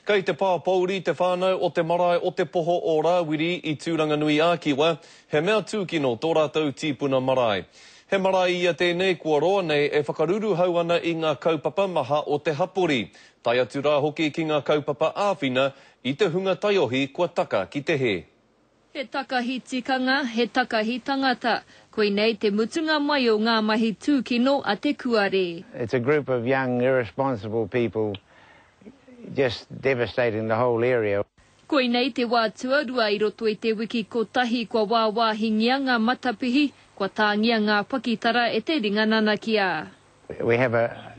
Kei te pāpōuri te whānau o te marae o Te Poho o Rāwiri i Tūranganui-ā-Kiwa, he mea tūkino tō rātou tīpuna marae. He marae ia tēnei kua roa nei e whakaruruhau ana i ngā kaupapa maha o te hapori, tae atu rā hoki ki ngā kaupapa āwhina i te hunga taiohi kua taka ki te hē. He takahi tikanga, he takahi tangata. Koinei te mutunga mai o ngā mahi tūkino a te kuare. It's a group of young irresponsible people just devastating the whole area. Koinei te wā tuarua i roto i te wiki kotahi kua wāwāhingia ngā matapihi, kua tāngia ngā pakitara e te ringa nanakia. We have a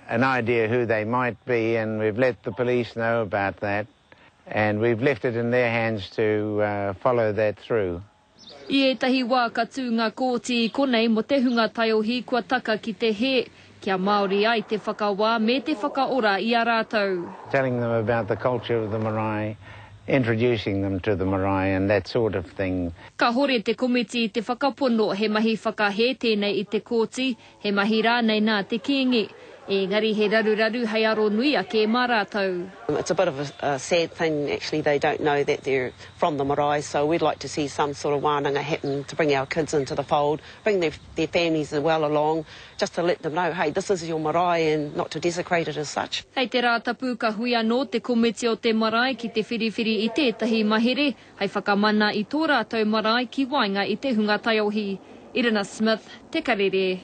an idea who they might be and we've let the police know about that and we've left it in their hands to uh, follow that through. I ētahi wā ka tū ngā kōti i konei mō te hunga taiohi kua taka ki te hē, kia Māori ai te whakawā me te whakaora i a rātou. Telling them about the culture of the marae, introducing them to the marae and that sort of thing. Kahore te komiti i te whakapono he mahi whakahē tēnei i te kōti, He mahi rānei nā te Kīngi, ēngari he raruraru hei aro nui ake mā rātou. It's a bit of a sad thing actually they don't know that they're from the marae so we'd like to see some sort of wānanga happen to bring our kids into the fold, bring their their families as well along just to let them know hey this is your marae and not to desecrate it as such. Hei te Rātapu ka hui anō te komiti o te marae ki te whiriwhiri i tētahi mahere hei whakamana i tō rātou marae ki waenga i te hunga taiohi. Irina Smith, Te Karere.